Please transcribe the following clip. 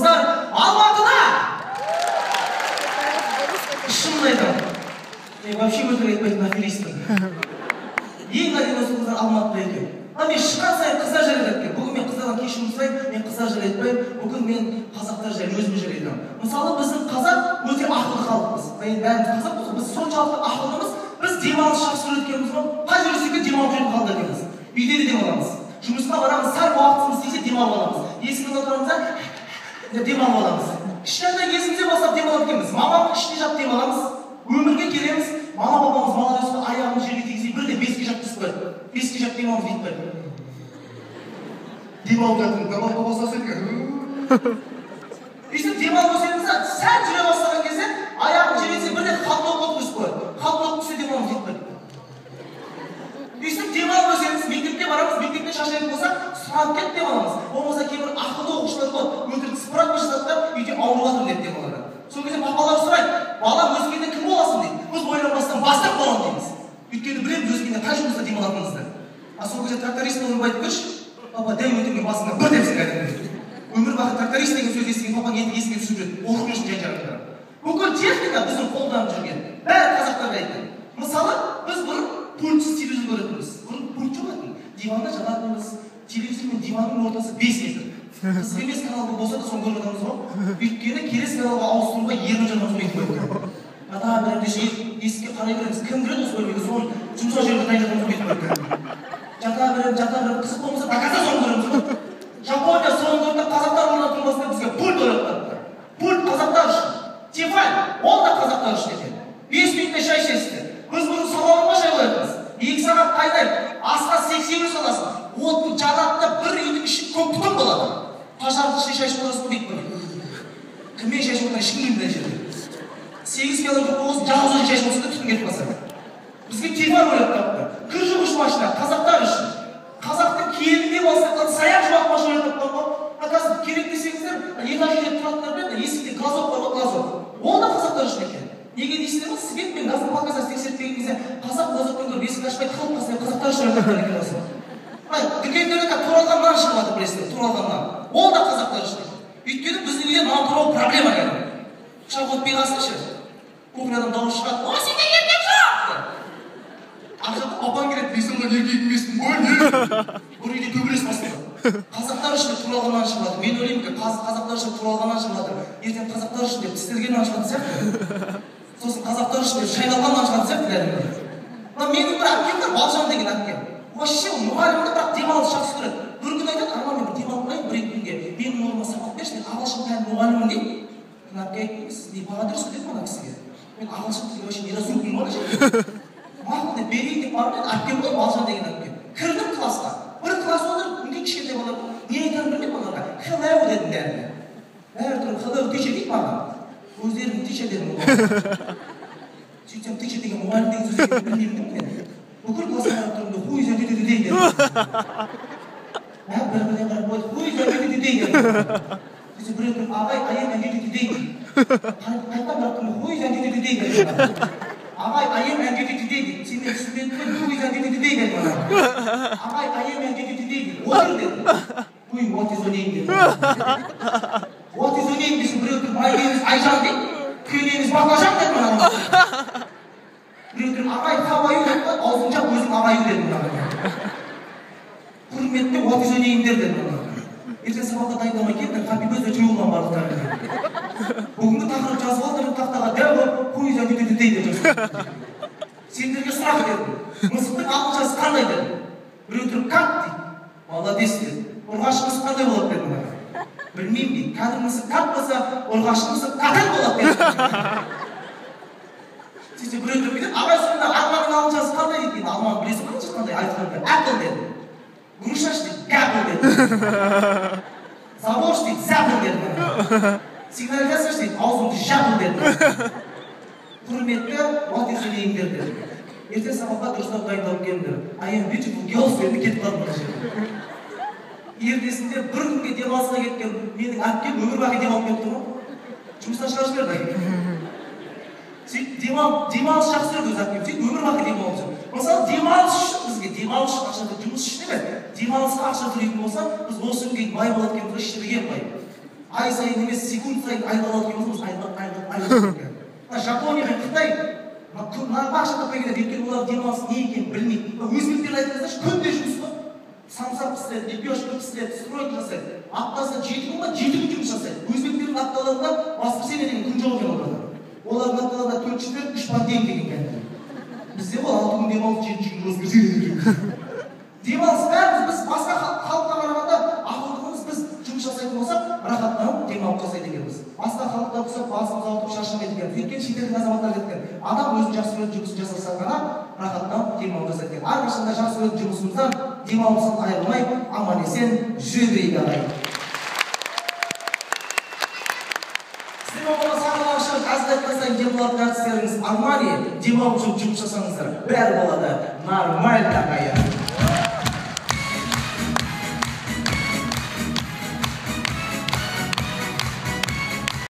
Қыздар Алматыда! Шынын айтамын. Мен вообще өтірік айтпайтын аферистпін. Ең әдемі сұлу қыздар Алматыда екен. А мен шыққан сайын қыздар жайлы айтады екен. Бүгін мен қыздардан кешірім сұраймын, мен қыздар жайлы айтпаймын. Бүгін мен қазақтар жайлы өзім жайлы айтамын. Мысалы, біздің қазақ өте ақылды халықпыз. Енді бәріміз қазақпыз, біз соншалықты ақылдымыз, біз демалыс жақсы көреді екенбіз ғой. Қай жерде жүрсек те демалып жүретін халық екенбіз. Үйде де демаламыз. Жұмысқа барамыз, сәл уақытымыз тисе демалып аламыз. Есіктің алдында тұрамыз да демалып аламыз. Кішкентай кезімізден бастап демалады екенбіз. Мамамның ішіне жатып демаламыз. Өмірге келеміз, мама папамыз молодец қой, аяғын жерге тигізбей бірден бесікке жатып түсіп қояды. Бесікке жатып демаламыз бүйтіп қояды. Демалып жатырмын, мама папа ұстаса екен. Өйстіп демалып өсеміз да, сәл жүре бастаған кезде аяғын жерге тигізсе бірден холодок болып түсіп қояды. Холодок түссе демаламыз бүйтіп қояды. Өйстіп демалып өсеміз, мектепке барамыз, мектепте шаршайтын болсақ, сұранып кетіп демаламыз. Болмаса кейбір ақылды оқушылар болады, өтірік справка жазады да, үйде ауырып жатырмын деп демалады. Сол кезде папалар сұрайды, балам өскенде кім боласың дейді. Біз ойланбастан бастық боламын дейміз. Өйткені білеміз өскенде қай жұмыста демалатынымызды. А сол кезде тракторист болып айтып көрші, папа дәу өтірген басыңа бір тепсін кәдімгі. Өмір бақи тракторист деген сөз естіген папаң енді есіңе түсіп жүреді. Қорқынышын жан жағын қарап. Бүкіл техника біздің қолданып жүрген. Бәрі қазақтарға айтты. Мысалы, біз бұрын пультсіз телевизор көретінбіз. Бұрын пульт жоқ еді. Диванда жататынбыз. Телевизор мен диванның ортасы 5 метр. Қызық емес канал болса да соны көріп жатамыз ғой. Өйткені келесі каналға ауыстыруға ерініп жатамыз ғой бүйтіп қойып. Ата береміз, есікке қарай береміз. Кім кіреді осы бөлмеге? Соны жұмсақ жерге дайын жатамыз ғой бүйтіп қойып. Жата береміз, жата береміз. Қызық болмаса до конца соны көреміз ғой. Жапония соны көрді, қазақтар орнына тұрмасын деп бізге пульт ойлап тапты. Пульт қазақтар үшін. Тефаль, ол да қазақтар үшін екен. 5 минутта шай ішесіздер. Біз бұрын самауырға шай қоятынбыз. 2 сағат қайнайды, асқа сексеуіл саласың. Отын жанады да бір үйдің іші көк түтін болады. Пожардың ішінде шай ішіп отырасың бүйтіп қойып. Кіммен шай ішіп отырғанын ешкім білмейді мына жерде. 8 килограмм болсын, жалғыз өзің шай ішіп отырсың да түтін кетіп қалса. Бізге тефаль ойлап тапты. Кір жуғыш машина қазақтар үшін. Қазақтың келініне болса, ыдыс аяқ жуатын машина ойлап тапқан ғой. А қазір керек десеңіздер, этаж үйде тұратындар біледі, есікте глазок бар ғой, глазок. Ол да қазақтар үшін екен. Неге дейсіздер ме? Свет пен газдың показасын тексеріп келген кезде қазақ глазокпен көріп есік ашпай тығылып қалса, қазақтар үшін ойлап тапқан екен осы. Ай, дүкендерде туралған нан шығып жатыр, білесіздер, туралған нан. Ол да қазақтар үшін. Өйткені біздің үйде нан турау проблема кәдімгі. Пышақ өтпей қалсыншы. Кухнядан дауыс шығады. О, сенде еркек жоқ! Ар жақта папаң келеді, мен сонда еркек емеспін ғой, не? Бір үйде төбелес басталады. Қазақтар үшін деп туралған нан шығып жатыр. Мен ойлаймын, қазақтар үшін туралған нан шығып жатыр. Ертең қазақтар үшін деп тістелген нан шығатын сияқты. Сосын қазақтар үшін деп шайналған нан шығатын сияқты кәдімгі. Мына менің бір әпкем бар, Балжан деген әпкем. Вообще мұғалім де, бірақ демалыс жақсы көреді. Бір күні айтады, Арман, мен демалып қояйын бір екі күнге. Менің орныма сабақ берші, мен ағылшын пәнінің мұғалімімін дейді. Мен әпке айттым, сіз не баға тұрсыз дедім ана кісіге. Мен ағылшын тілі вообще неразумный ғой ана жерде. Мақұл деп берейін деп барып едім, әпкем ғой, Балжан деген әпкем. Кірдім классқа. Бір класс отыр, мүмкін кішкентай балалар. Не айтарымды білмеймін балаларға. Hello дедім бәріне. Бәрі тұрып, hello teacher дейді маған. Өздерің teacher дедім ол. Сөйтсем teacher деген мұғалім деген сөз екенін білмеймін деп мен. Бүкіл классқа қарап тұрмын да, who is your teacher today дедім. Бәрі бір-біріне қарап қойды, who is your teacher today дедім. Сөйтсе біреу тұрып, ағай, I am your teacher today дейді. Қайтадан қарап тұрмын, who is your teacher today дедім. Ағай, I am your teacher today дейді. Сен мені түсінбедің ғой, who is your teacher today дедім маған. Ағай, I am your teacher today дейді. Отыр дедім. Ой, what is your name дедім. What is your name десем, біреу тұрып, my name is Айжан дейді. Your name is Баклажан деді маған. Біреу тұрып, ағай, how are you деп қойды, аузын жап, өзің ағай дедім маған. Құрметті what is your name дедім маған. Ертең сабаққа дайындалмай келдім, happy birthday to you барлықтарыңа. Бүгінгі тақырып жазып алдым, тақтаға дәу қылып, who is your teacher today деп жаздым. Сендерге сұрақ дедім. Мысықтың ағылшыншасы қандай дедім. Біреу тұрып, cat дейді. Молодец дедім. Ұрғашы мысық қандай болады дедім маған. Білмеймін дейді. Кәдімгі мысық cat болса, ұрғашы мысық катын болады дедім. Сөйтсе біреу тұрып бүйтеді, ағай сонда алманың ағылшыншасы қандай дейді. Енді алманы білесің ғой ағылшыншасы қандай? Айтқанда apple дедім. Грушаш дейді, gapple дедім. Заборш дейді, запл дедім. Сигнализация дейді, аузыңды жапыл дедім. Құрметті what is your name дедім. Ертең сабаққа дұрыстап дайындалып келіңдер. I am beautiful girls дедім, кетіп қалдым мына жерде. Ертесінде бір күнге демалысқа кеткен менің әпкем өмір бақи демалып кетті ғой. Жұмыстан шығарып жіберді. Сөйтіп демалыс жақсы көрді өзі әпкем. Сөйтіп өмір бақи демалып жүр. Мысалы, демалыс үшін бізге демалыс үшін ақша жұмыс үшін емес, демалысқа ақша төлейтін болса, біз осы күнге дейін бай болады екенбіз ғой, шіріген бай. Ай сайын емес, секунд сайын айлық алады екенбіз, айлық, айлық, айлық. Мына Жапония мен Қытай ақша таппай кетеді, өйткені олар демалыс не екенін білмейді. Өзбектерді айтыңыздаршы, күнде жұмыс қой. Самса пісіреді, лепешка пісіреді, стройка жасайды. Аптасына 7 күн ба, 7 күн жұмыс жасайды. Өзбектердің апталарында воскресенье деген күн жоқ екен оларда. Олардың апталарында 4 четверг, 3 понедельник деген кәдімгі. Бізде ол 6 күн демалыс, 7 күн воскресенье. Демалыс бәріміз, біз басқа халыққа қарағанда ақылдымыз, біз жұмыс жасайтын болсақ, рахаттанып демалып жасайды екенбіз. Басқа халықтар ұқсап басымыз ауыртып шаршамайды екенбіз. Өйткені шетелдің азаматтары кеткен. Адам өзін жақсы көретін жұмысын жасаса ғана рахаттанып демалып жасайды екен. Әрқашанда жақсы көретін жұмысымыздан демалысынан айырылмай, аман есен жүре берейік ағайын. Сіздермен болған сахнаға шығып әзіл айтқан сайын демалатын әртістеріңіз Армани, демалып жүріп жұмыс жасаңыздар, бәрі болады нормально.